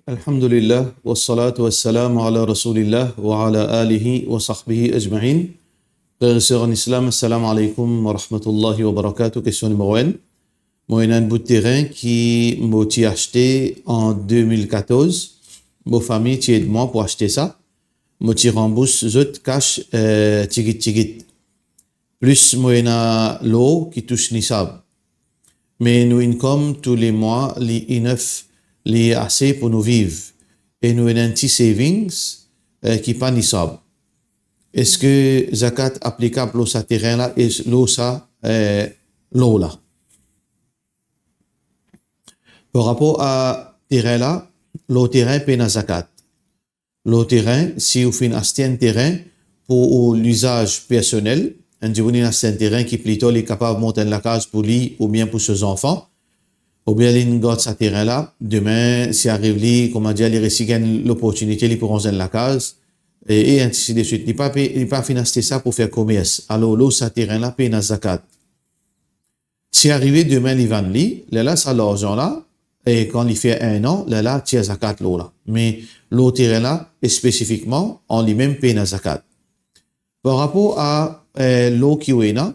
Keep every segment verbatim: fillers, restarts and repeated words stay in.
Alhamdulillah, wassalatu wassalamu ala Rasoulillah wa ala alihi wa sahbihi ajmain. Frer e ser an Islam, assalamu alaikum wa rahmatullahi wa barakatuh. Kestion nimero enn. Mo ena enn bout terin ki mo ti aste an de mil katorz. Mo fami ti ed mwa pou aste sa. Mo ti ranbours zot kas, eh, tigit tigit. Plis mo ena lor ki tous nisab. Me nou income tou le mwa, li enough, li ase pou nou viv. E nou ena enn ti savings, eh, ki pa nisab. Eski zakat aplikab lor sa terin la e lor sa, eh, lor la? Par rapor a terin la, lor terin pena zakat. Lor terin, si ou finn aste enn terin pou ou lizaz personel, enn dimoun inn aste enn terin ki pli tar li kapav mont enn lakaz pou li oubien pou so zanfan, oubien li inn gard sa terin la, demin, si ariv li, kouma dir, li resi gagn loportinite, li pou ranz enn lakaz, e, e ainsi de suite. Li pa pe, li pa finn aste sa pou fer komers. Alor, lor sa terin la, pena zakat. Si arive demin li vann li, lerla sa larzan la, e kan li fer enn an, lerla tir zakat lor la. Me lor terin la, spesifikman, an limem pena zakat. Par rapor a, eh, lor ki ou ena,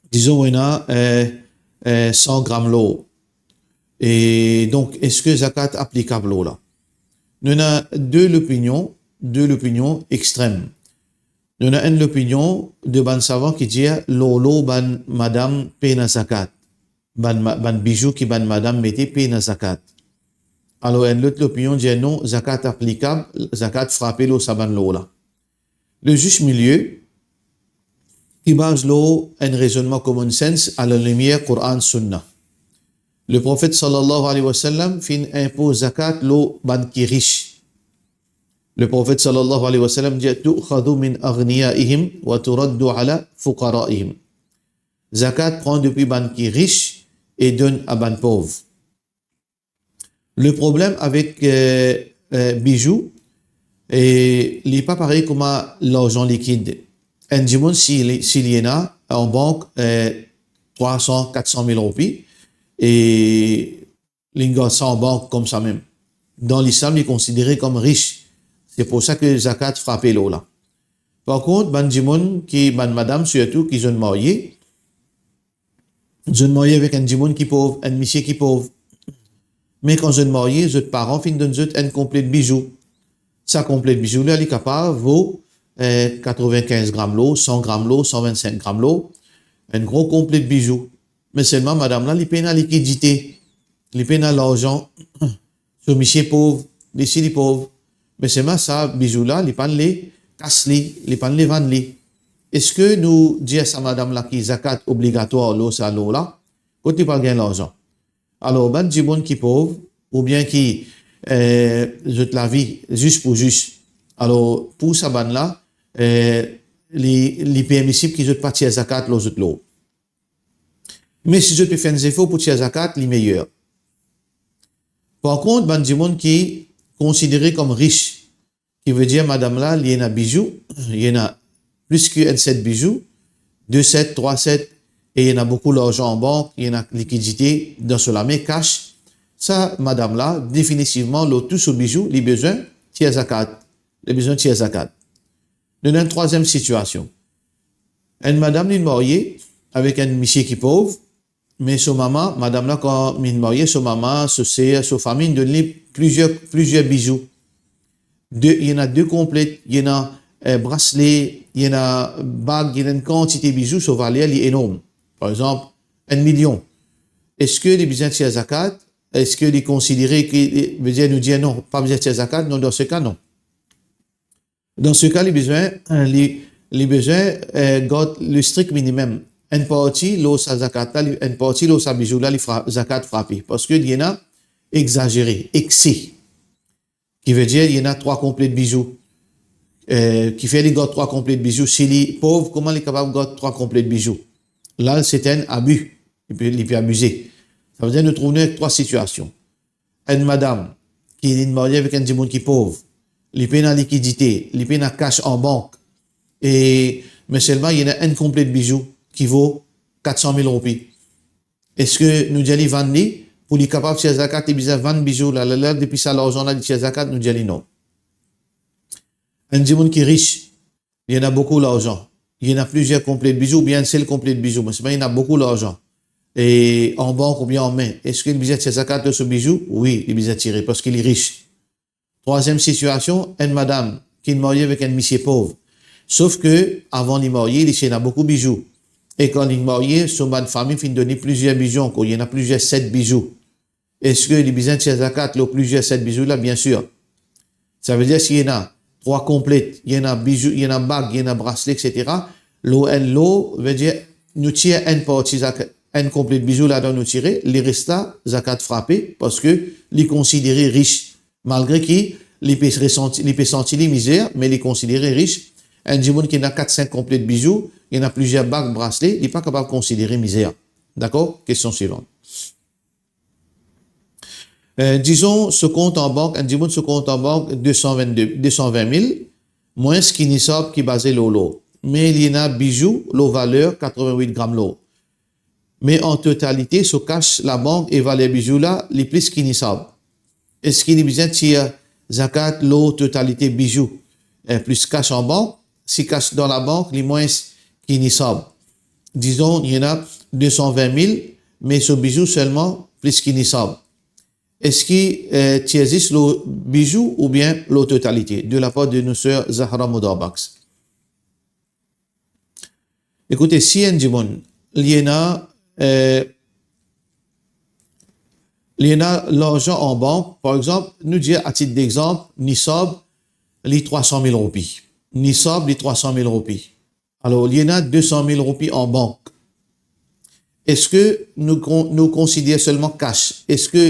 dizon ou ena, eh, eh, san gram lor. E donk, eski zakat aplikab lor la? Nou ena de lopinion, de lopinion extrem. Nou ena enn lopinion de bann savan ki dir lor lor bann madam pena zakat. Bann ma-, bann bizou ki bann madam mete pena zakat. Alor, enn lot lopinion dir non, zakat aplikab, zakat frape lor sa bann lor la. Le zis milie, ki baz lor enn rezonnman common sense a la limier Koran, Sunna. Leprofet sallallahu alayhi wa sallam finn inpoz zakat lor bann ki ris. Leprofet sallallahu alayhi wa sallam dir, "Tu'khadhu min aghniyaihim wa turaddu ala fuqaraihim." Zakat pran depi bann ki ris e donn a bann pov. Le problem avek, eh, eh, bizou, e li pa parey kouma larzan likid. Enn dimoun, si li, si li ena an bank, eh, trwa san, kat san mil roupi, e li gard sa an bank koumsa mem. Dan Lislam, li konsidere kom ris. Se pou sa ki zakat frape lor la. Par kont, bann dimoun ki, bann madam sirtou ki zot marye, zot marye avek enn dimoun ki pov, enn misie ki pov. Me kan zot marye, zot paran finn donn zot enn konplet bizou. Sa konplet bizou la, li kapav vo, eh, katrevinkinz gram lor, san gram lor, san vennsink gram lor, enn gro konplet bizou. Me selman madam la, li pena likidite, li pena larzan. So misie pov, li si li pov. Me selman sa bizou la, li pa'nn le kas li, li pa'nn le vann li. Eski nou dir sa madam la ki zakat obligatwar lor sa lor la? Kot li pou al gagn larzan? Alor, bann dimoun ki pov, oubien ki, eh, zot lavi zis pou zis. Alor, pou sa bann la, eh, li, li permisib ki zot pa tir zakat lor zot lor. Me si zot pe fer enn zefor pou tir zakat, li meyer. Par kont, bann dimoun ki konsidere kom ris, ki vedir madam la, li ena bizou, li ena plis ki enn set bizou, de set, trwa set, e li ena boukou larzan an bank, li ena likidite dan so lame, kas, sa madam la, definitivman, lor tou so bizou, li bizin tir zakat. Li bizin tir zakat. Nou ena enn trwaziem sitiasion. Enn madam, li marye avek enn misie ki pov, me so mama, madam la, kan li marye, so mama, so ser, so fami donn li plizier, plizier bizou. De, li ena de konplet, li ena, eh, brasle, li ena bag, li ena enn kantite bizou, so valer li enorm. Par exanp, enn milion. Eski li bizin tir zakat? Eski li konsidere ki, vedir nou dir non, pa bizin tir zakat? Non, dan se ka, non. Dan se ka, li bizin, eh, li, li bizin, eh, gard le strik minimem. Enn parti lor sa zakat la, li, enn parti lor sa bizou la, li fra-, zakat frape. Parski li ena egzazere, ekse. Ki vedir, li ena trwa konplet bizou. Eh, kifer li gard trwa konplet bizou? Si li pov, kouma li kapav gard trwa konplet bizou? La, se enn abi. Li pe, li pe abize. Savedir, nou trouv nou avek trwa sitiasion. Enn madam ki li marye avek enn dimoun ki pov, li pena likidite, li pena kas an bank, e, me selman li ena enn konplet bizou ki vo kat san mil roupi. Eski nou dir li vann li? pou li kapav tir zakat, li bizin vann bizou la, la, la, depi sa larzan la, li tir zakat, nou dir li non. Enn dimoun ki ris, li ena boukou larzan, li ena plizier konple bizou, oubien enn sel konple bizou, me selman li ena boukou larzan, e an bank oubien an me, eski li bizin tir zakat lor so bizou? Wi, li bizin tire, parski li ris. Trwaziem sitiasion, enn madam ki marye avek enn misie pov. Sof ke, avan li marye, li ti ena boukou bizou. E kan li marye, so bann fami finn donn li plizier bizou ankor, li ena plizier set bizou. Eski li bizin tir zakat lor plizier set bizou la? Biensir. Savedir, si li ena trwa konple, li ena bizou, li ena bag, li ena brasle, et cetera, lor enn lor, vedir, nou tir enn parti zakat, enn konple bizou ladan, nou tire, leres la, zakat frape, parski li konsidere ris. Malgre ki li pe resanti, li pe santi li mizer, me li konsidere ris. Enn dimoun ki ena kat, sink konple bizou, li ena plizier bag, brasle, li pa kapav konsidere mizer. Dakor? Kestion swivan. Eh, dizon, so kont an bank, enn dimoun so kont an bank de san vennde, de san vin mil, mwins ki nisab ki baze lor lor. Me li ena bizou lor valer katrevin-wit gram lor. Me an totalite, so kas labank e valer bizou la, li plis ki nisab. Eski li bizin tir zakat lor totalite bizou, eh, plis kas an bank? Si kas dan labank, li mwins ki nisab. Dizon, li ena de san vin mil, me so bizou selman plis ki nisab. Eski, eh, tir zis lor bizou oubien lor totalite? De lapar de nou ser Zahra Moudarbaks. Ekoute, si enn dimoun, li ena, eh, li ena larzan an bank, par exanp, nou dir, a tit dexanp, nisab, li trwa san mil roupi. Nisab, li trwa san mil roupi. Alor, li ena de san mil roupi an bank. Eski nou kon-, nou konsidere selman kas? Eski,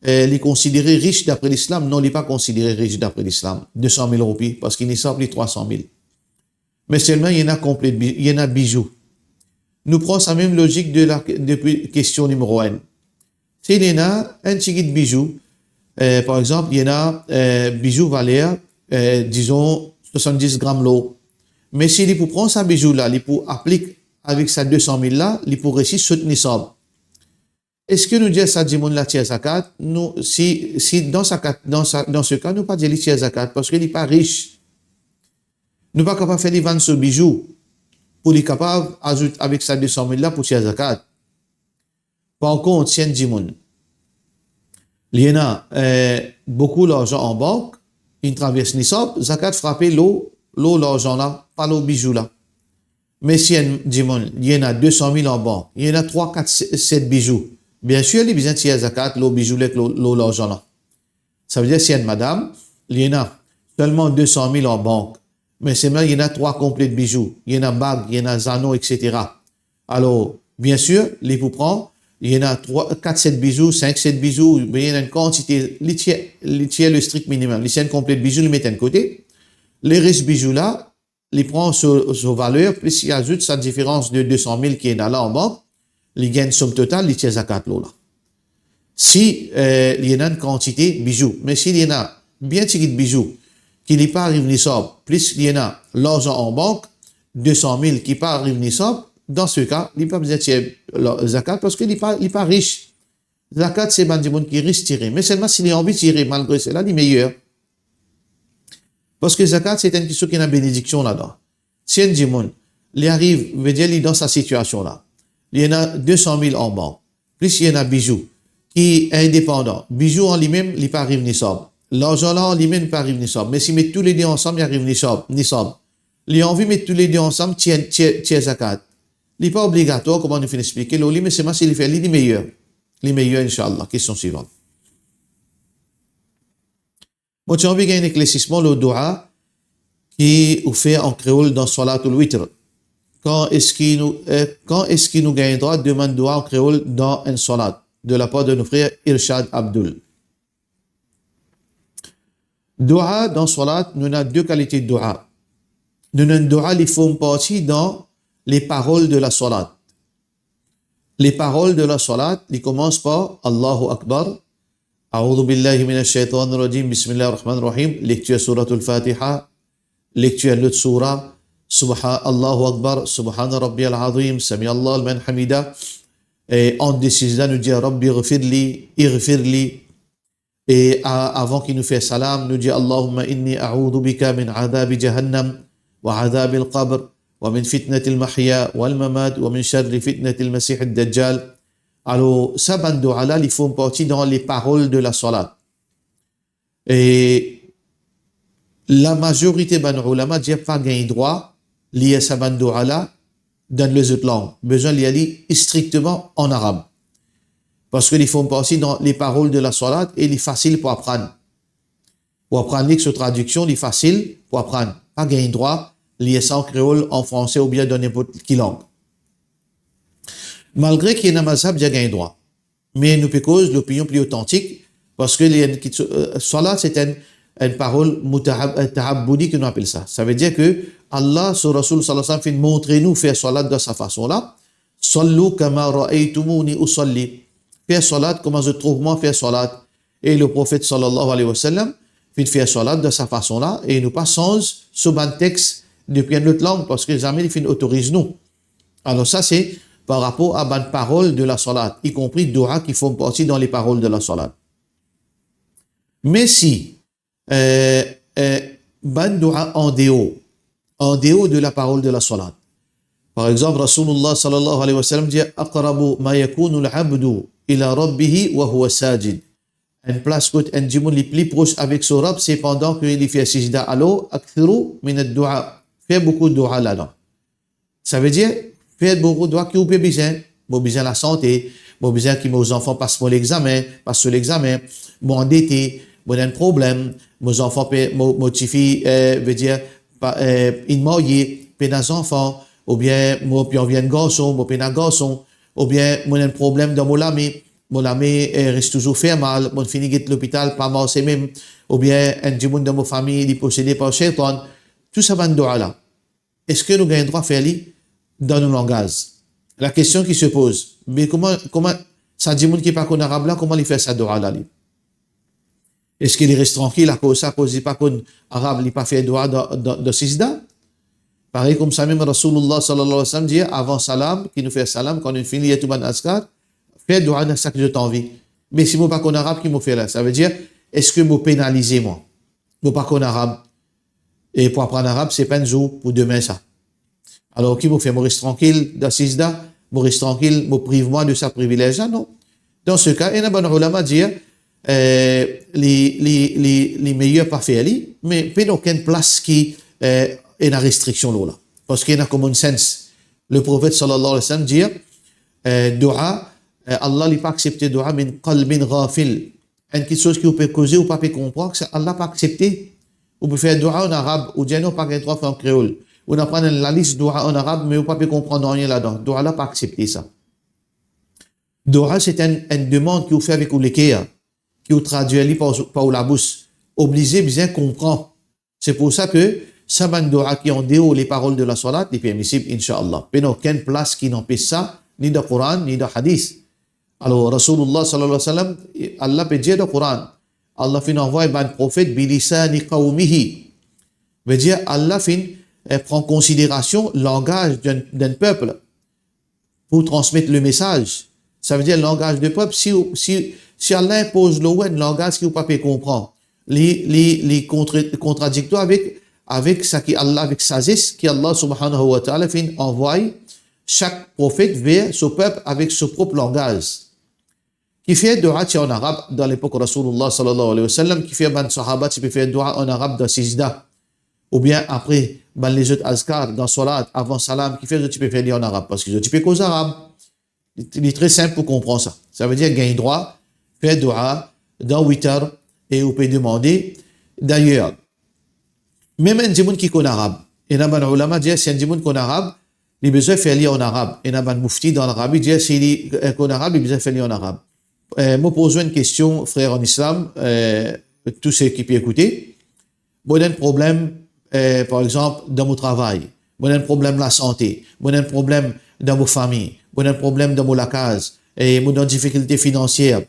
eh, li konsidere ris dapre Lislam? Non, li pa konsidere ris dapre Lislam. De san mil roupi, parski nisab li trwa san mil. Me selman, li ena konple bi-, li ena bizou. Nou pran sa mem lozik de la, depi kestion nimero enn. Si li ena enn tigit bizou, eh, par exanp, li ena, eh, bizou valer, eh, dizon, swasanndis gram lor. Me si li pou pran sa bizou la, li pou aplik avek sa de san mil la, li pou resi sot nisab. Eski nou dir sa dimoun la tir zakat? Nou, si, si dan sa ka, dan sa, dan se ka, nou pa dir li tir zakat, parski li pa ris. Nou pa kapav fer li vann so bizou pou li kapav azout avek sa de san mil la pou tir zakat. Par kont, si enn dimoun, li ena, eh, boukou larzan an bank, inn travers nisab, zakat frape lor, lor larzan la, pa lor bizou la. Me si enn dimoun, li ena de san mil an bank, li ena trwa, kat, se-, set bizou, biensir, li bizin tir zakat lor bizou la ek lor, lor larzan la. Savedir, si enn madam, li ena selman de san mil an bank, me selman li ena trwa konple bizou, li ena bag, li ena zano, et cetera. Alor, biensir, li pou pran, li ena trwa, kat set bizou, sink set bizou, oubien li ena enn kantite, li tir, li tir le strik minimem. Li tir enn konple bizou, li met enn kote. Leres bizou la, li pran so, so valer, plis li azout sa diferans de de san mil ki ena la an bank, li gagn som total, li tir zakat lor la. Si, eh, li ena enn kantite bizou, me si li ena bien tigit bizou ki li pa ariv nisab, plis li ena larzan an bank, de san mil ki pa ariv nisab, dan se ka, li pa bizin tir la, zakat, parski li pa, li pa ris. Zakat, se bann dimoun ki ris tire. Me selman si li anvi tire, malgre sela, li meyer. Parski zakat, se enn kiksoz ki ena benediksion ladan. Si enn dimoun, li ariv, vedir li dan sa sitiasion la, li ena de san mil an bank, plis li ena bizou, ki indepandan. Bizou an limem, li pa ariv nisab. Larzan la an limem, li pa ariv nisab. Me si met toulede ansam, li ariv nisab, nisab. Li anvi met toulede ansam, tir, tir, tir zakat. Li pa obligatwar, kouma nou finn explike lor li, me selman si li fer li, li meyer. Li meyer, inshallah. Kestion swivan. Mo ti anvi gagn eklersisman lor doua ki ou fer an kreol dan swalatul witr. Kan eski nou, eh, kan eski nou gagn drwa demann doua an kreol dan enn swalat? De lapar de nou frer Irshad Abdul. Doua dan swalat, nou ena de kalite doua. Nou ena enn doua, li form parti dan les paroles de la swalat. Les paroles de la swalat, li koumans par Allahu Akbar, Aoudhu billahi minash shaitanir rajim, bismillahir rahmanir rahim, lektir Suratul Fatiha, lektir lot soura, Subha-, Allahu Akbar, Subhana Rabbiyal Azim, Sami Allahu liman hamida, E ant de sizda, nou dir, Rabbi ghfirli, ighfirli. E a-, avan ki nou fer salam, nou dir, Allahumma inni a'udhu bika min adhabi jahannam, wa adhabil qabr, wa min fitnatil mahya wal mamat, wa min sharri fitnatil masihid dajjal. Alor, sa bann doua la, li form parti dan les paroles de la salat. E lamazorite bann oulama dir pa gagn drwa lir sa bann doua la dan lezot lang. Bizin lir li strikteman an arab. Parski li form parti dan les paroles de la salat e li fasil pou aprann. Pou aprann li ek so tradiksion, li fasil pou aprann. Pa gagn drwa lir sa an kreol, an franse oubien dan ninport ki lang. Malgre ki ena mazhab dir gagn drwa. Me nou pe koz lopinion pli otantik, parski li enn ki, eh, salat, se enn, enn parol mutahab-, eh, tahabudi ki nou apel sa. Savedir ki Allah, so Rasoul sallallahu alayhi wa sallam finn montre nou fer salat dan sa fason la. Sallu kama ra'aytumuni usalli. Fer salat kouma zot trouv mwa fer salat. E le Profet sallallahu alayhi wa sallam finn fer salat dan sa fason la, e nou pa sanz so bann text depi enn lot lang, parski zame li finn otoriz nou. Alor sa se par rapor a bann parol de la salat, y compris doua ki form parti dan les paroles de la salat. Me si, eh, eh, bann doua an deor, an deor de la parol de la salat. Par exanp, Rasoulullah sallallahu alayhi wa sallam dir, aqrabu ma yakunu al-abdu ila rabbihi wa huwa sajid. Enn plas kot enn dimoun li pli pros avek so Rab, se pandan ki li fer sizda. Alor, akthiru min ad-du'a. Fer boukou doua ladan. Savedir, fer boukou doua ki ou pe bizin. Mo bizin lasante, mo bizin ki mo zanfan pas mo lexame, pas so lexame, mo andete, mo ena enn problem, mo zanfan pe, mo, mo tifi, eh, vedir, pa, eh, inn marye, pena zanfan, oubien mo pe anvi enn garson, mo pena garson, oubien mo ena enn problem dan mo lame, mo lame, eh, res touzour fer mal, mo fini get lopital, pa marse mem, oubien enn dimoun dan mo fami, li posede par sheytan, tou sa bann doua la. Eski nou gagn drwa fer li dan nou langaz? Lakestion ki se poz, me kouma, kouma sa dimoun ki pa konn arab la, kouma li fer sa doua la li? Eski li res trankil akoz sa, akoz li pa konn arab, li pa fer doua dan, dan, dan sizda? Parey koumsa mem Rasoulullah sallallahu alayhi wa sallam dir, avan salam, ki nou fer salam, kan nou fini lir tou bann azkar, fer doua dan sa ki zot anvi. Me si mo pa konn arab, ki mo fer la? Savedir, eski mo penalize mwa? Mo pa konn arab. E pou aprann arab, se pa enn zour pou demin sa. Alor ki mo fer, mo res trankil dan sizda, mo res trankil, mo priv mwa de sa privilez la, non. Dan se ka, ena bann oulama dir, eh, li, li, li, li meyer pa fer li, me pena okenn plas ki, eh, ena restriksion lor la. Parski ena common sense. Le Profet sallallahu alayhi wa sallam dir, eh, doua, eh, Allah li pa aksepte doua min qalbin ghafil. Enn kiksoz ki ou pe koze, ou pa pe konpran, sa Allah pa aksepte. Ou pe fer doua an arab, ou dir non, pa gagn drwa fer an kreol. Ou aprann enn lalis doua an arab, me ou pa pe konpran nanye ladan. Doua la pa aksepte sa. Doua se enn, enn demann ki ou fer avek ou leker, ki ou tradwir li par, par ou labous. Oblize bizin konpran. Se pou sa ki sa bann doua ki an deor les paroles de la salat, li permisib, inshallah. Pena okenn plas ki anpes sa, ni dan Koran, ni dan hadis. Alor, Rasoulullah sallallahu alayhi wa sallam, Allah pe dir dan Koran, Allah finn anvway bann profet bilisani qawmihi. Vedir, Allah finn, eh, pran konsiderasion langaz d'enn, d'enn pep pou transmet lemesaz. Savedir langaz de pep, si, si, si Allah inpoz lor ou enn langaz ki ou pa pe konpran, li, li, li kontre-, kontradikter avek, avek sa ki Allah, avek sazes ki Allah subhanahu wa ta'ala finn anvway sak profet ver so pep avek so prop langaz. Kifer doua ti an arab dan lepok Rasoulullah sallallahu alayhi wa sallam, kifer bann sahaba ti pe fer doua an arab dan sizda, oubien apre bann lezot azkar dan salat, avan salam, kifer zot ti pe fer li an arab? Parski zot ti pe koz arab. Li, li tre sinp pou konpran sa. Savedir gagn drwa fer doua dan witar e ou pe demande. Dayer, mem enn dimoun ki konn arab, ena bann oulama dir, si enn dimoun konn arab, li bizin fer li an arab. Ena bann mufti dan Larabi dir, si li, eh, konn arab, li bizin fer li an arab. Eh, mo poz ou enn kestion, frer an Islam, eh, tou seki pe ekoute. Mo ena enn problem, eh, par exanp, dan mo travay. Mo ena enn problem lasante. Mo ena enn problem dan mo fami. Mo ena enn problem dan mo lakaz. E mo dan difikilte finansier.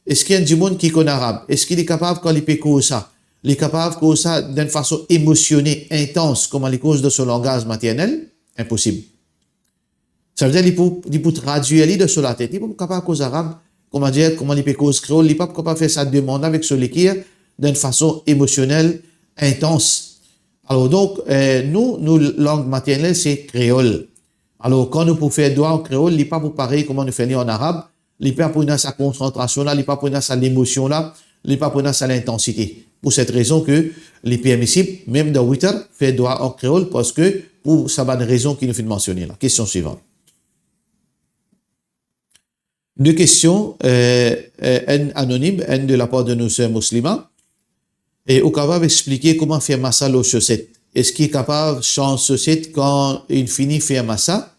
Eski enn dimoun ki konn arab, eski li kapav, kan li pe koz sa, li kapav koz sa dan enn fason emosione, intans, kouma li koz dan so langaz maternel? Inposib. Savedir, li pou, li pou tradwir li dan so latet. Li pa pou kapav koz arab, kouma dir, kouma li pe koz kreol, li pa pou kapav fer sa demann avek so leker, dan enn fason emosionel, intans. Alor, donk, eh, nou, nou lang maternel, se kreol. Alor, kan nou pou fer dwa an kreol, li pa pou parey kouma nou fer li an arab, li pa pou ena sa konsantrasion la, li pa pou ena sa lemosion la, li pa pou ena sa lintansite. Pou set rezon ke li permisib, mem dan witr, fer dwa an kreol, parski pou sa bann rezon ki nou finn mansione la. Kestion swivan. De kestion, eh, eh, enn anonim, enn de lapar de nou ser Muslima. E ou kapav explike kouma fer masa lor soset? Eski kapav sanz soset kan inn fini fer masa?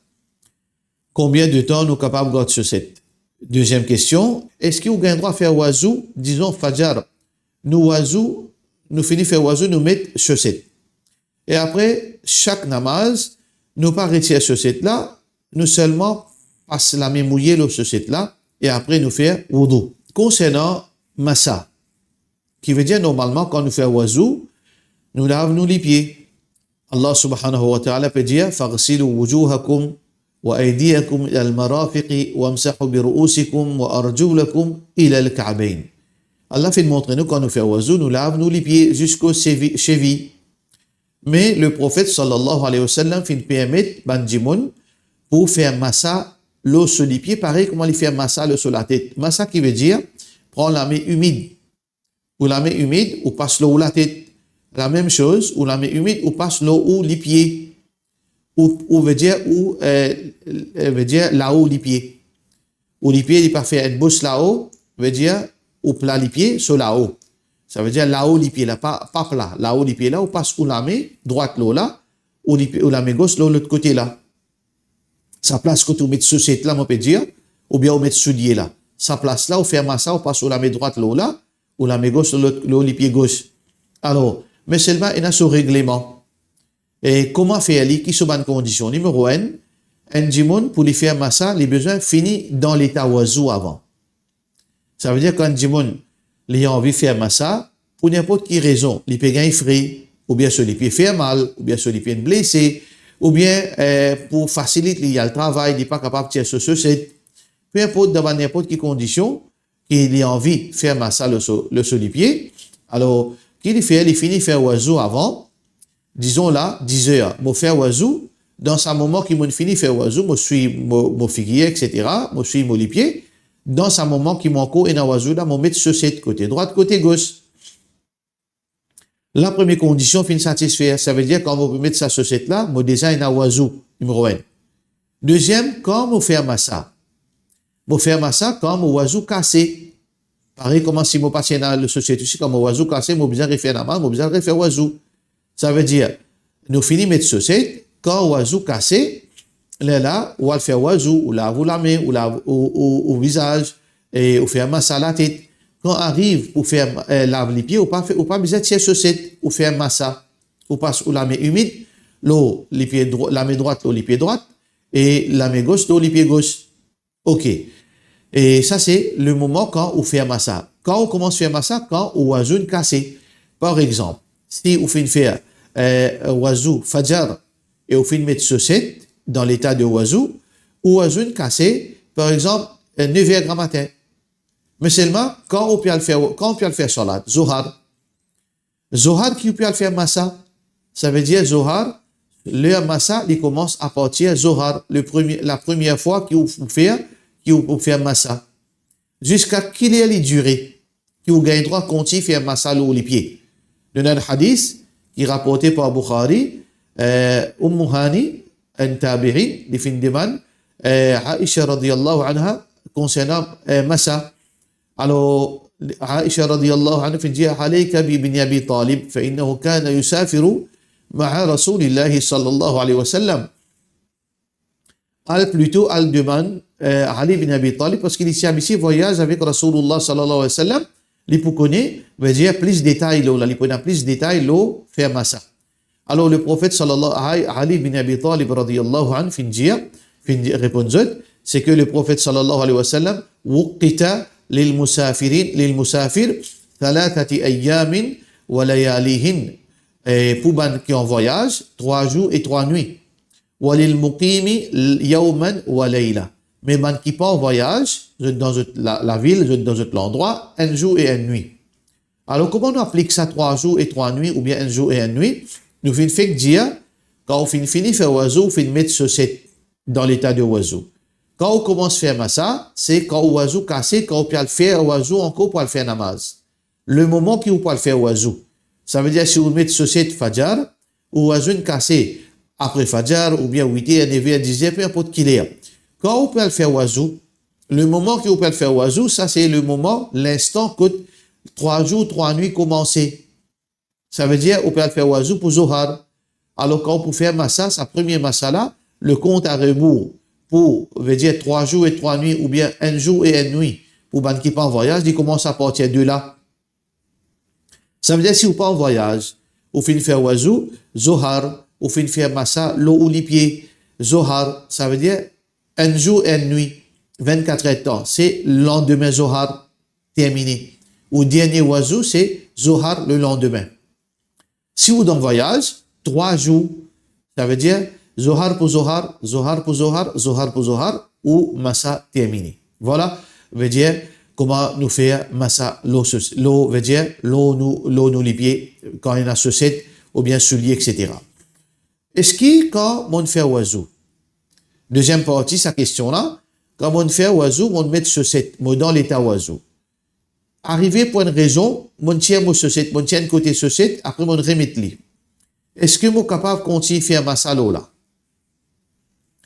Konbien de tan nou kapav gard soset? Deziem kestion, eski ou gagn drwa fer wazou, dizon fajar, nou wazou, nou fini fer wazou, nou met soset. E apre sak namaz, nou pa retir soset la, nou selman pas lame mouye lor soset la, e apre nou fer woudou. Konsernan masa, ki vedir normalman kan nou fer wazou, nou lav nou lipie. Allah subhanahu wa ta'ala pe dir, "Faghsilu wujuhakum wa aydiyakum ilal marafiqi wamsahu bi ru'usikum wa arjulakum ilal ka'bayn." Allah finn montre nou kan nou fer wazou, nou lav nou lipie ziska sevi-, sevi. Me Leprofet sallallahu alayhi wa sallam finn permet bann dimoun pou fer masa lor so lipie, parey kouma li fer masa lor so latet. Masa ki vedir, pran lame imid. Ou lame imid, ou pas lor ou latet. Lamem soz, ou lame imid, ou pas lor ou lipie. Ou, ou vedir, ou, eh, eh, vedir, lao lipie. Ou lipie, li pa fer enn bos lao, vedir, ou pla lipie, so lao. Savedir, lao lipie la, pa, pa pla. Lao lipie la, ou pas ou lame drwat lor la, ou lipie, ou lame gos lor lot kote la. Sa plas kot ou met soset la, mo pe dir, oubien ou met soulie la. Sa plas la, ou fer masa, ou pas ou lame drwat lor la, ou lame gos lor lot, lor lipie gos. Alor, me selman ena so regleman. E kouma fer li, ki so bann kondision? Nimero enn, enn dimoun pou li fer masa, li bizin fini dan leta wazou avan. Savedir kan enn dimoun, li anvi fer masa, pou ninport ki rezon, li pe gagn fre, oubien so lipie fer mal, oubien so lipie inn blese, oubien, eh, pou fasilit li al travay, li pa kapav tir so soset, pe inport, dan bann ninport ki kondision, ki li anvi fer masa lor so, lor so lipie. Alor, ki li fer? Li fini fer wazou avan, dizon la, diz er, mo fer wazou, dan sa moman ki mo'nn fini fer wazou, mo swi mo, mo figir, et cetera, mo swi mo lipie, dan sa moman ki mo ankor ena wazou la, mo met soset kote drwat, kote gos. La premie kondision finn satisfer, savedir kan mo pe met sa soset la, mo deza ena wazou, nimero enn. Deziem, kan mo fer masa? Mo fer masa kan mo wazou kase. Parey kouma si mo pa ti ena soset osi, kan mo wazou kase, mo bizin refer namaz, mo bizin refer wazou. Savedir, nou fini met soset, kan wazou kase, lerla, ou al fer wazou, ou lav ou lame, ou lav ou, ou, ou vizaz, e ou fer masa latet. Kan ariv pou fer, eh, lav lipie, ou pa fer, ou pa bizin tir soset, ou fer masa. Ou pas ou lame imid lor lipie dro-, lame drwat lor lipie drwat, e lame gos lor lipie gos. Ok. E sa se le moman kan ou fer masa. Kan ou koumans fer masa, kan ou wazou inn kase. Par exanp, si ou finn fer, eh, wazou fajar e ou finn met soset dan leta de wazou, ou wazou inn kase, par exanp, eh, nef er gramatin. Me selman, kan ou pe al fer, kan ou pe al fer salat, Zohar, Zohar ki ou pe al fer masa, savedir Zohar, ler masa, li koumans apartir Zohar, le premie, la premie fwa ki ou pou fer, ki ou pou fer masa. Ziska ki ler li dire, ki ou gagn drwa kontign fer masa lor lipie. Nou ena enn hadis ki raporte par Bukhari, eh, Ummu Hani, enn tabi'in, li finn demann, eh, Aisha radiyallahu anha, konsernan, eh, masa. Alor, Aisha radiyallahu anha finn dir, "Alayka bi ibn Abi Talib, fa innahu kana yusafiru ma'a Rasulillahi sallallahu alayhi wa sallam." Al plito, al demann, eh, Ali bin Abi Talib, parski li ti abitie vwayaz avek Rasoulillah sallallahu alayhi wa sallam, li pou kone, vedir plis detay lor la, li pou ena plis detay lor fer masa. Alor, Leprofet sallallahu alayhi, Ali bin Abi Talib radiyallahu anhu finn dir, finn dir, reponn zot, seki Leprofet sallallahu alayhi wa sallam, "Wuqqita lil musafirin, lil musafir, thalathati ayyamin wa layalihin." E pou bann ki an vwayaz, trwa zour e trwa nwit. Wa lil muqimi yawman wa layla. Me bann ki pa an vwayaz, zot dan zot la-, lavil, zot dan zot landrwa, enn zour e enn nwit. Alor, kouma nou aplik sa trwa zour e trwa nwit oubien enn zour e enn nwit? Nou finn fek dir, kan ou finn fini fer wazou, ou finn met soset dan leta de wazou. Kan ou koumans fer masa, se kan ou wazou kase, kan ou pe al fer wazou ankor pou al fer namaz. Lemoman ki ou pou al fer wazou. Savedir si ou met soset fajar, ou wazou inn kase apre fajar, oubien wit er, nev er, diz er, pe inport ki ler. Kan ou pe al fer wazou, lemoman ki ou pe al fer wazou, sa se lemoman, linstan kot trwa zour, trwa nwit koumanse. Savedir ou pe al fer wazou pou Zohar. Alor, kan ou pou fer masa, sa premie masa la, le kont a rebour pou, vedir trwa zour e trwa nwit oubien enn zour e enn nwit, pou bann ki pa an vwayaz, li koumans apartir de la. Savedir si ou pa an vwayaz, ou finn fer wazou, Zohar, ou finn fer masa lor ou lipie, Zohar, savedir enn zour, enn nwit, vinn-kat er de tan, se landime Zohar termine. Ou dernie wazou, se Zohar le landime. Si ou dan vwayaz, trwa zour, savedir Zohar pou Zohar, Zohar pou Zohar, Zohar pou Zohar, ou masa termine. Vwala, vedir, kouma nou fer masa lor sos-, lor, vedir, lor nou, lor nou lipie, kan ena soset, oubien soulie, etsetera. Eski kan mo'nn fer wazou? Deziem parti sa kestion la, kan mo'nn fer wazou, mo'nn met soset, mo dan leta wazou. Arive pou enn rezon, mo'nn tir mo soset, mo'nn tir enn kote soset, apre mo'nn remet li. Eski mo kapav kontign fer masa lor la?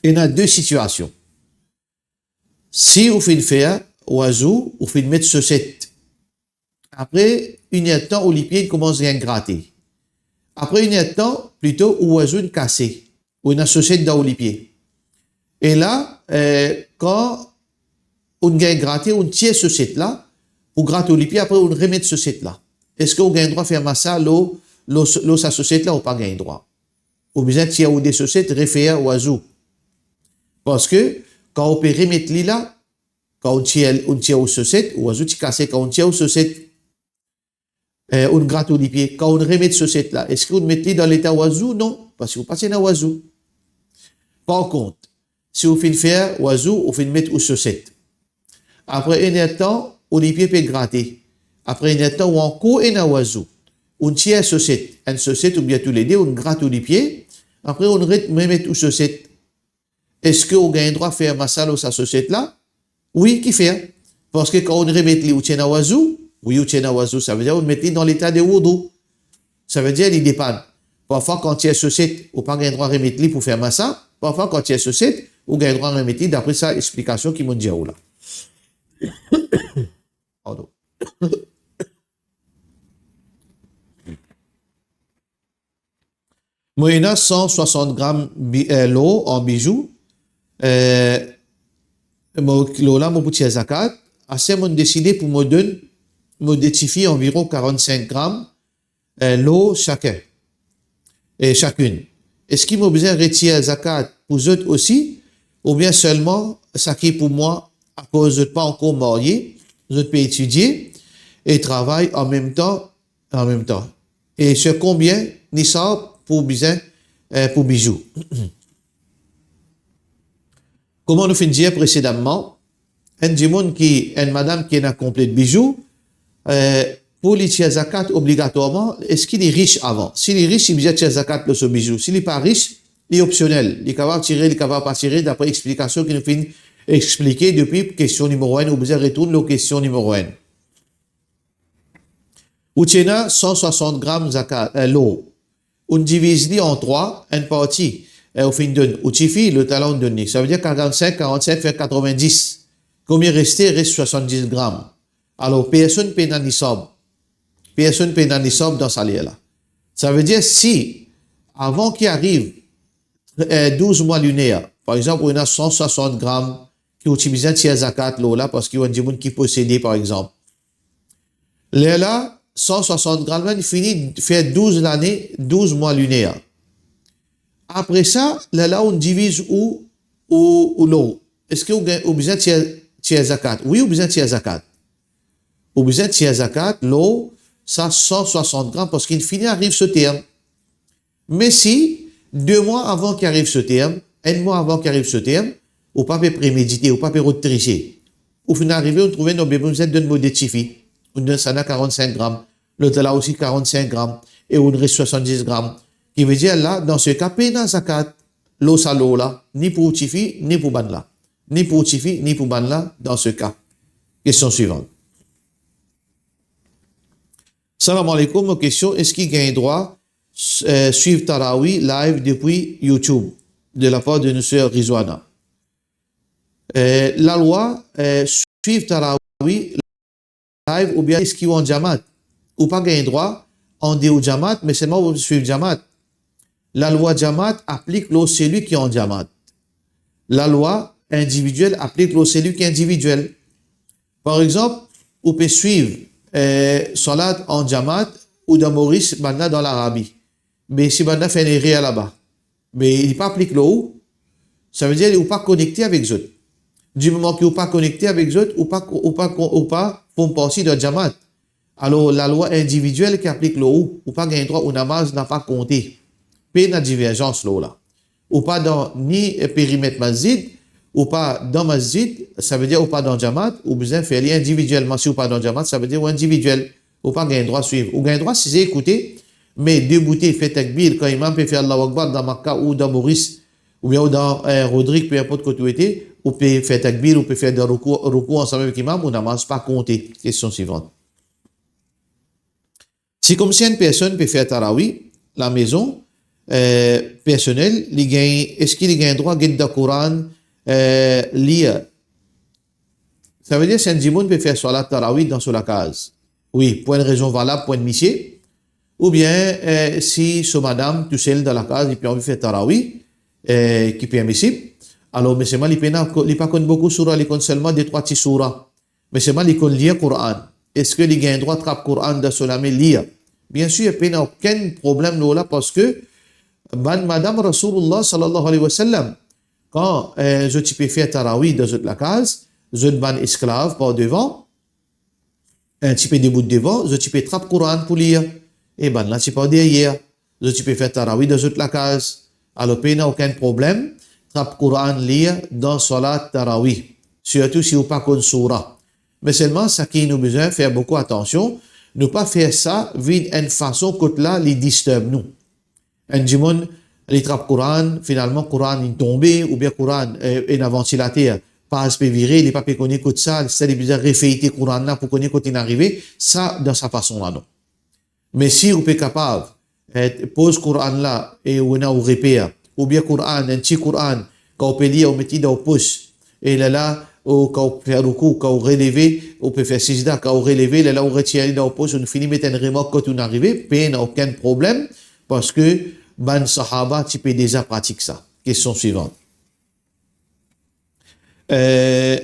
Ena de sitiasion. Si ou finn fer wazou, ou finn met soset. Apre enn er de tan, ou lipie inn koumans gagn grate. Apre enn er de tan, plito ou wazou inn kase, ou ena soset dan ou lipie. E la, eh, kan ou'nn gagn grate, ou'nn tir soset la, pou grat ou lipie, apre ou'nn remet soset la. Eski ou gagn drwa fer masa lor, lor, lor sa soset la? Ou pa gagn drwa. Ou bizin tir ou de soset, refer wazou. Parski, kan ou pe remet li la, kan ou tir, ou tir ou soset, ou wazou ti kase kan ou tir ou soset, eh, ou grat ou lipie, kan ou remet soset la, eski ou met li dan leta wazou? Non, parski ou pa ti ena wazou. Par kont, si ou finn fer wazou, ou finn met ou soset. Apre enn er de tan, ou lipie pe grate. Apre enn er de tan, ou ankor ena wazou. Ou tir soset, enn soset oubien toulede, ou grat ou lipie, apre ou ret, remet ou soset. Eski ou gagn drwa fer masa lor sa soset la? Wi, kifer? Parski kan ou remet li, ou ti ena wazou. Wi, ou ti ena wazou, savedir ou met li dan leta de woudou. Savedir li depann. Parfwa, kan tir soset, ou pa gagn drwa remet li pou fer masa. Parfwa, kan tir soset, ou gagn drwa remet li, dapre sa explikasion ki mo'nn dir ou la. Pardon. Mo ena san swasant gram bi-, eh, lor an bizou. Eh, mo, lor la, mo pou tir zakat. Aster mo'nn deside pou mo donn mo de tifi anviron karannsink gram, eh, lor sakin, eh, sakinn. Eski mo bizin retir zakat pou zot osi, oubien selman saki pou mwa, akoz zot pa ankor marye, zot pe etidie e travay anmemtan, anmemtan? E se konbien nisab pou bizin, eh, pou bizou? Kouma nou finn dir presedamman, enn dimoun ki, enn madam ki ena konplet bizou, eh, pou li tir zakat obligatwarman, eski li ris avan? Si li ris, li bizin tir zakat lor so bizou. Si li pa ris, li opsionel. Li kapav tire, li kapav pa tire, dapre explikasion ki nou finn explike depi kestion nimero enn, ou bizin retourn lor kestion nimero enn. Ou ti ena san swasant gram zakat, eh, lor. Ou'nn diviz li an trwa, enn parti, eh, ou finn donn ou tifi, lot la ou'nn donn li. Savedir karannsink, karannsink fer katrovin-dis. Konbien reste? Res swasann-dis gram. Alor, personn pena nisab. Personn pena nisab dan sa ler la. Savedir si, avan ki ariv eh, douz mwa liner. Par exanp, ou ena san swasant gram ki ou ti bizin tir zakat lor la, parski ou enn dimoun ki posede, par exanp. Lerla, san swasant gram la, li fini fer douz lane, douz mwa liner. Apre sa, lerla, ou diviz ou, ou, ou lor. Eski ou gagn, ou bizin tir, tir zakat? Wi, ou bizin tir zakat. Ou bizin tir zakat lor sa san swasant gram, parski li fini ariv so term. Me si, de mwa avan ki ariv so term, enn mwa avan ki ariv so term, ou pa pe premedite, ou pa pe rod trise. Ou finn arive, ou trouve, non, be, bizin donn mo de tifi. Ou donn sa la karannsink gram, lot la osi karannsink gram, e ou res swasanndis gram. Ki vedir la, dan se ka, pena zakat lor sa lor la, ni pou tifi, ni pou bann la. Ni pou tifi, ni pou bann la, dan se ka. Kestion swivan. Salam aleykoum, mo kestion, eski gagn drwa, eh, swiv Tarawi live depi YouTube, de la par de nou ser Rizwana? Eh, lalwa, eh, swiv Tarawi live oubien eski ou an jamaat? Ou pa gagn drwa an deor jamaat, me selman ou swiv jamaat. Lalwa jamaat aplik lor seli ki an jamaat. Lalwa individiel aplik lor seli ki individiel. Par exanp, ou pe swiv, eh, salat an jamaat, ou dan Moris, bann la dan Larabi. Me si bann la fer enn erer laba, me li pa aplik lor ou, savedir ou pa konekte avek zot. Di moman ki ou pa konekte avek zot, ou pa, ou pa, ou pa form parti dan jamaat. Alor, lalwa individiel ki aplik lor ou, ou pa gagn drwa, ou namaz la pa konte. Pena diverzans lor la. Ou pa dan ni perimet masjid, ou pa dan masjid, savedir ou pa dan jamaat, ou bizin fer li individielman. Si ou pa dan jamaat, savedir ou individiel, ou pa gagn drwa swiv. Ou gagn drwa size, ekoute, me deboute, fer takbir, kan imam pe fer Allahu Akbar dan Makka ou dan Moris, oubien ou dan, eh, Rodrig, pe inport kot ou ete, ou pe fer takbir, ou pe fer de roukou, roukou ansam avek imam, ou namaz pa konte. Kestion swivan. Si koumsi enn personn pe fer tarawi lamezon, eh, personel, li gagn, eski li gagn drwa get dan Koran, eh, lir? Savedir si enn dimoun pe fer salat tarawi dan so lakaz, wi, pou enn rezon valab pou enn misie, oubien, eh, si so madam tousel dan lakaz, li pe anvi fer tarawi, eh, ki permisib, alor, me selman li pena, li pa konn boukou soura, li konn selman de trwa ti soura. Me selman li konn lir Koran. Eski li gagn drwa trap Koran dan so lame lir? Biensir, pena okenn problem lor la, parski bann madam Rasoulullah sallallahu alayhi wa sallam, kan, eh, zot ti pe fer tarawi dan zot lakaz, zot bann esklav par devan, eh, ti pe debout devan, zot ti pe trap Koran pou lir, e bann la ti par deryer. Zot ti pe fer tarawi dan zot lakaz. Alor, pena okenn problem trap Koran lir dan salat tarawi, sirtou si ou pa konn soura. Me selman, sa ki nou bizin fer boukou atansion, nou pa fer sa vinn enn fason kot la li disturb nou. Enn dimoun, li trap Koran, finalman Koran inn tonbe, oubien Koran, eh, ena vantilater, paz pe vire, li pa pe kone kot sa, sa li bizin refeyte Koran la pou kone kot inn arive, sa dan sa fason la, non. Me si ou pe kapav, eh, poz Koran la e ou ena ou reper, oubien Koran, enn ti Koran, kan ou pe lir, ou met li dan ou pos, e lerla, ou kan ou fer roukou, kan ou releve, ou pe fer sizda, kan ou releve, lerla ou retir li dan ou pos, ou fini met enn remark kot ou arive, pena okenn problem, parski bann sahaba ti pe deza pratik sa. Kestion swivan. Eh,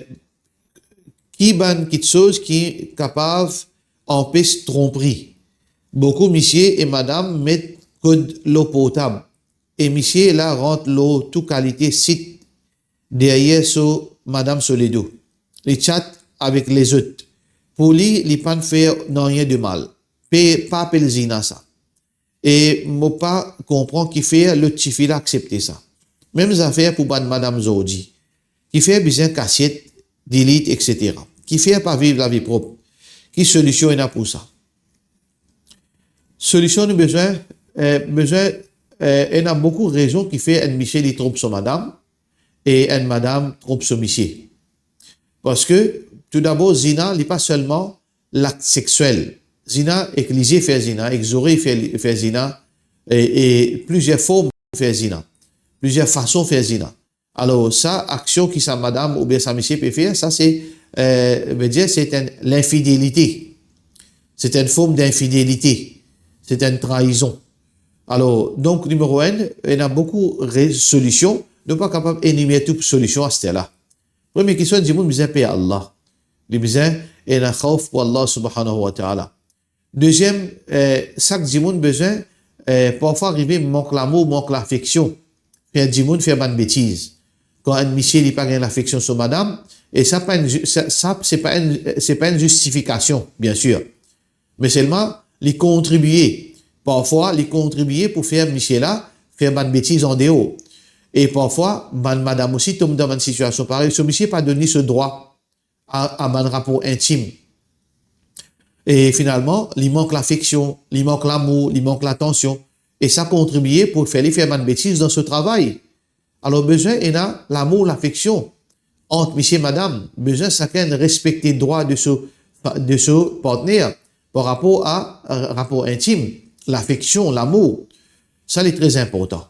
ki bann kiksoz ki kapav anpes tronpri? Boukou misie e madam met kod lor portab, e misie la rant lor tou kalite sit deryer so madam so ledo. Li chat avek lezot. Pou li, li pa'nn fer nanye de mal. Pe, pa apel zina sa. E mo pa konpran kifer lot tifi la aksepte sa. Mem zafer pou bann madam zordi. Kifer bizin kasiet, delete, et cetera. Kifer pa viv lavi prop? Ki solision ena pou sa? Solision nou bizin, eh, bizin, eh, ena boukou rezon kifer enn misie li tronp so madam e enn madam tronp so misie. Parski, toudabor, zina, li pa selman lakt sexiel. Zina, ek lizie fer zina, ek zorey fer, fer zina, e, e plizier form fer zina, plizier fason fer zina. Alor, sa aksion ki sa madam oubien sa misie pe fer, sa se, eh, vedir, se enn linfidelite. Se enn form dinfidelite. Se enn traizon. Alor, donk, nimero enn, ena boukou re-, solision. Nou pa kapav enimer tou solision aster la. Premie kiksoz, dimoun bizin per Allah. Li bizin ena khawf pou Allah subhanahu wa ta'ala. Deziem, eh, sak dimoun bizin, eh, parfwa arive mank lamour, mank lafeksion. Fer dimoun fer bann betiz. Kan enn misie li pa gagn lafeksion so madam, e sa pa enn ju-, sa, sa, se pa enn, se pa enn zistifikasion, biensir. Me selman, li kontribie. Parfwa, li kontribie pou fer misie la fer bann betiz andeor. E parfwa, bann madam osi tom dan bann sitiasion parey, so misie pa donn li so drwa a, a bann rapor intim. E finalman, li mank lafeksion, li mank lamour, li mank latansion, e sa kontribie pou fer li fer bann betiz dan so travay. Alor, bizin ena lamour, lafeksion ant misie e madam. Bizin sakenn respekte drwa de so, de so partner par rapor a, eh, rapor intim, lafeksion, lamour. Sa, li tre inportan.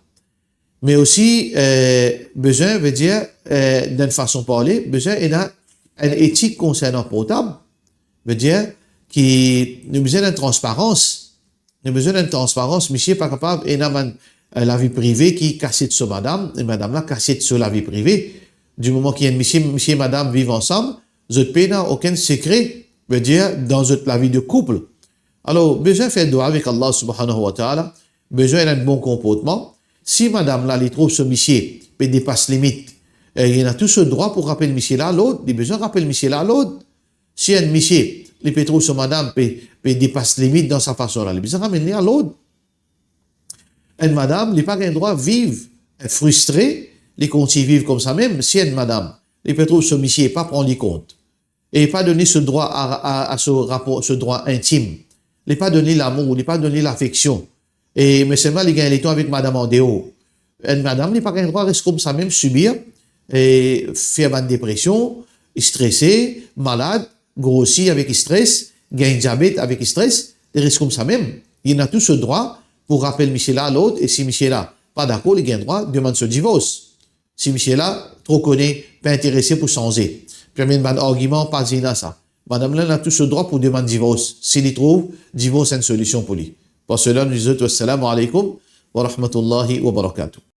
Me osi, eh, bizin, vedir, eh, dan enn fason parle, bizin ena enn etik konsernan portab. Vedir ki nou bizin enn transparans. Nou bizin enn transparans. Misie pa kapav ena bann, eh, lavi prive ki kasiet so madam, e madam la kasiet so lavi prive. Di moman ki enn misie, misie e madam viv ansam, zot pena okenn sekre, vedir, dan zot lavi de koup. Alor, bizin fer dwa avek Allah subhanahu wa ta'ala, bizin ena enn bon konportman. Si madam la, li trouv so misie pe depas limit, eh, li ena tou so drwa pou rapel misie la lord, li bizin rapel misie la lord. Si enn misie, li pe trouv so madam pe, pe depas limit dan sa fason la, li bizin ramenn li a lord. Enn madam, li pa gagn drwa viv, eh, fristre, li kontign viv koumsa mem. Si enn madam, li pe trouv so misie pa pran li kont, e pa donn li so drwa a, a, a so rapor, so drwa intim, li pa donn li lamour, li pa donn li lafeksion, e me selman li gagn letan avek madam andeor. Enn madam, li pa gagn drwa res koumsa mem, sibir, e fer bann depresion, strese, malad, grosi avek stres, gagn diabet avek stres, li res koumsa mem. Li ena tou so drwa pou rapel misie la lord, e si misie la pa dakor, li gagn drwa demann so divors. Si misie la tro kone, pa interese pou sanze, pou amenn bann argiman, pa zina sa. Madam la ena tou so drwa pou demann divors, si li trouv divors enn solision pou li. Par sela, nou dir zot, wassalamu alaikum wa rahmatullahi wa barakatuh.